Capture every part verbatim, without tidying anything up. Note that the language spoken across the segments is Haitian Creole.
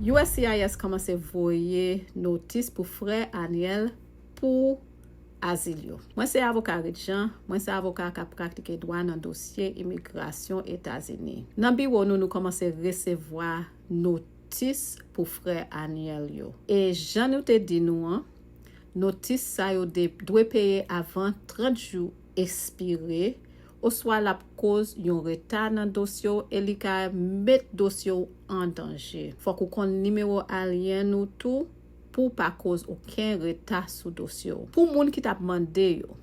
U S C I S kòmanse voye notis pou frè anyèl pou azil yo. Mwen se avoka Rit Jean, mwen se avoka k ap pratike dwa nan dosye imigrasyon Etazini. Nan biwo nou, nou kòmanse resevwa notis pou frè anyèl yo. E jan nou te di nou an, notis sa yo de, dwe peye avan trant jou ekspire, oswa l ap koz yon reta nan dosye w e li ka met dosye w an danje. Fòk ou konn nimewo alyen nou tou pou w pa koz okenn reta sou dosye w. Pou moun ki t ap mande yo,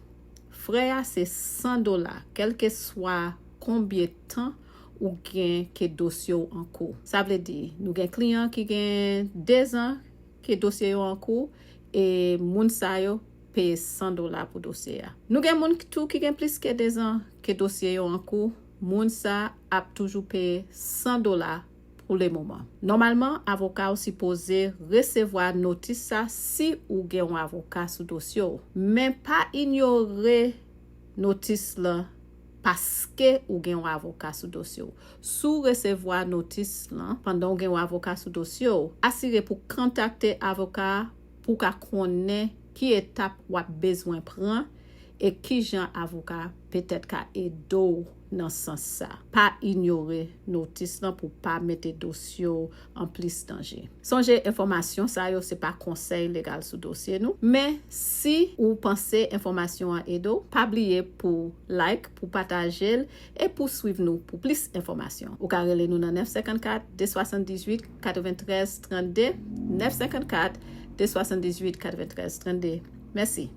frè a se san dola, kèlkeswa konbyen tan ou gen ke dosye w an kou. Sa vle di, nou gen kliyan ki gen dezan ke dosye yo an kou, e moun sa yo peye san dola pou dosye a. Nou gen moun tou ki gen plis ke dezan ke dosye yo an kou, moun sa ap toujou peye san dola pou le moman. Nòmalman, avoka w sipoze resevwa notis sa si ou gen yon avoka sou dosye w. Men pa inyore notis lan paske ou gen yon avoka sou dosye w. Si w resevwa notis lan pandan w gen yon avoka sou dosye w, asire pou kontakte avoka a pou w ka konnen ki etap w ap bezwen pran e kijan avoka petèt ka ede w nan sans sa. Pa inyore notis lan pou pa mete dosye w an plis danje. Sonje, enfòmasyon sa yo se pa konsèy legal sou dosye nou, men si ou panse enfòmasyon an ede w, pa bliye pou like, pou pataje l e pou swiv nou pou plis enfòmasyon. Ou ka rele nou nan nèf senkannkat, de swasanndizuit, katreventrèz, trannde, nèf senkannkat, de swasanndizuit, katreventrèz, trannde. Mèsi.